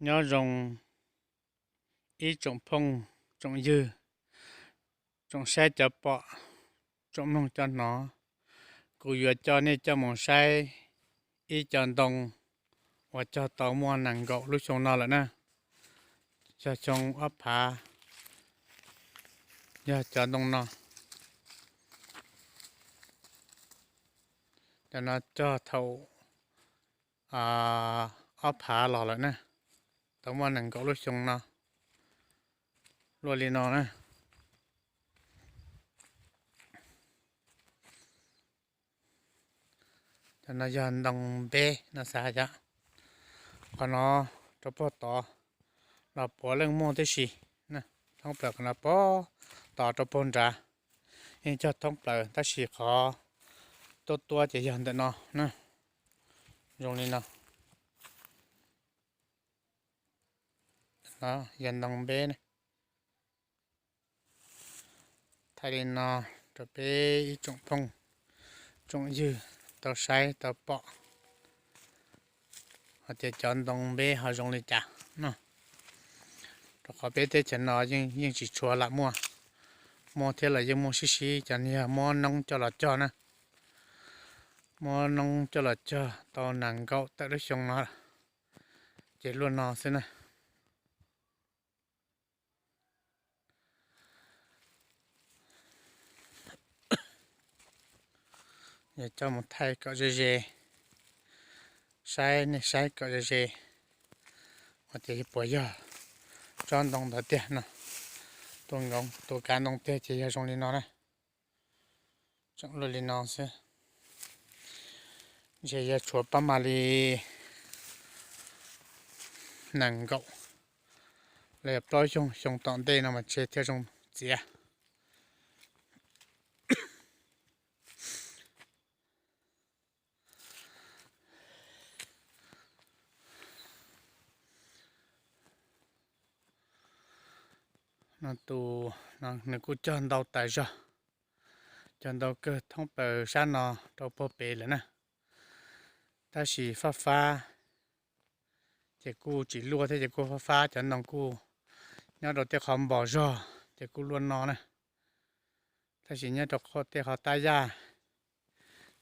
Nyob zoo ib tsoom phooj tsoom ywg, tsoom saib cov pom, tsoom mloog cov hnov. Kuv yuav coj nej coj mus saib ib co ntoo uas cog tau muaj nees nkaum lub xyoo no lawm na. Cog xyoo ob phav, yog cov ntoo no. Cov no cog thaum ob phav los lawm na, tau muaj nees nkaum lub xyoo no, luaj li no na. Cov no yog ntoo npeb no xav yom. Qhov no rau puag tod los puav leej muaj tib si. Thoob plaws qhov no puag tod rau puag nrad yeej cog thoob plaws, tab sis qhov tuab tuab ces yog ntawm no na, zoo li no. Yog ntoo npeb. Thaij li no rau peb ib tsoom phooj tsoom ywg tau saib tau pom hais tias cov ntoo npeb ho zoo li cas no. Rau qhov peb teb chaws no yeej tsis tshua lam muaj, muaj thiab los yeej muaj sib sib, cov no yog muab noob coj los cog na. Muab noob coj los cog tau nees nkaum tawm lub xyoo no, ces luaj no xwb na. Yog coj mus thaij kom ze ze, saib nej saib kom ze ze, hais tias puas yog tsob ntoo ntawd tiag no. Tus nkoos tus kav ntoo tiag ces yog zoo li no na. Tseem luaj li no xwb. Ntshe yog tshuav pab mam li nees nkaum los yog plaub xyoo, xyoo tom ntej no mas ntshe thiaj zoo txiav. No tus, nws kuj cog ntau tas zog, cog ntau kawg thoob plaws sab no rau puag pem lawm na. Tab sis fab fab ces kuj tsis luaj thiab, ces kuj fab fab, cov ntoo kuj nyob rau tej qhov npos zog ces kuj luaj no na. Tab sis nyob rau tej qhov tab yaj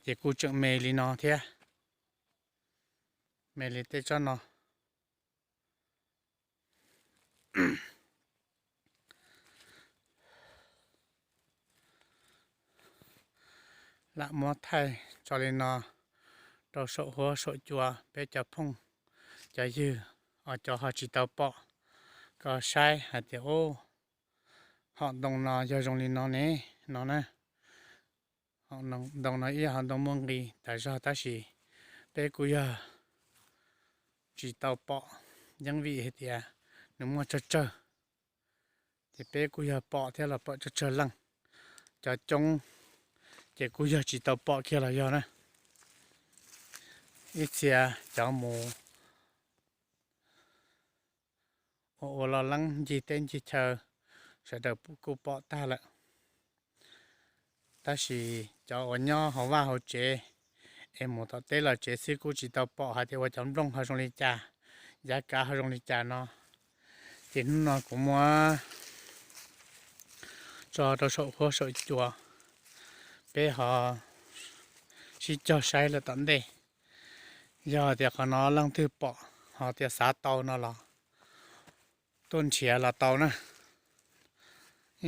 ces kuj tseem me li no thiab, me li tej tsob no. Lam muab thaij tso li no rau saum huab saum cua peb cov phooj cov ywg, cov ho tsis tau pom, kom saib hais tias, hom ntoo no yog zoo li no ne, no na. Hom ntoo no ib hom ntoo muaj nqis tas zog tab sis peb kuj yog tsis tau pom, yeej vim hais tias nws muaj tsawg tsawg, ces peb kuj yog pom thiab los pom tsawg tsawg leej. Cov coob ces kuj yog tsis tau pom kiag los yog na. Ib txhia cov mus ua ua lo leeb ncig teb ncig chaw, sawv daws kuj pom tag lawm. Tab sis cov uas nyob hauv vaj hauv tsev es mus tom teb los tsev xwb kuj tsis tau pom hais tias ua cov nplooj ho zoo li cas, yav kav ho zoo li cas no. Ces hnub no kuv muab tso rau saum huab saum cua, peb ho sib cog saib lawm tom ntej. Yog tias qhov no leej twg pom ho tias xav tau no los tuaj nrhiav los tau na.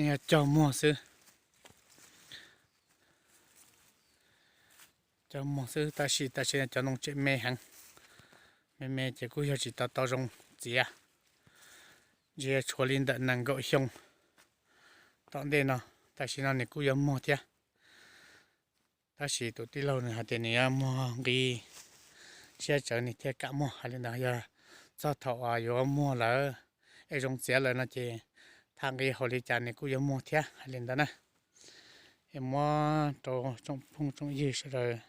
Yog cog muag xwb, cog muag xwb, tab sis tam sim no cov ntoo tseem me heev, me me ces kuj yog tsis tau tau zoo txiav. Ntshe tshuav li ntawm nees nkaum xyoo tom ntej no, tam sim no nws kuj yuav muag thiab. Tab sis tus tij laug nws hais tias nws yuav muag nqi siab tsawv nws thiaj kam muag hais li ntawd. Yog txog thaum uas yuav muag lawm es zoo txiav lawm no ces thaj nqi haum li cas nws kuj yuav muag thiab hais li ntawd na. Es muab rau tsoom phooj tsoom ywg sawv daws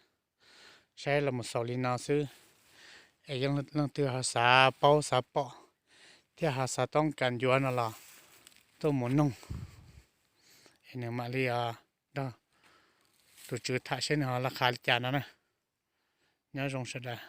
saib los mus xaus li no xwb. Es yog leej twg ho xav paub xav pom thiab ho xav toob kas ncuav no los tuaj mus noog, es nws mam li nrog tus tswv tham seb nws ho laj qha li cas no na. Nyob zoo sawv daws.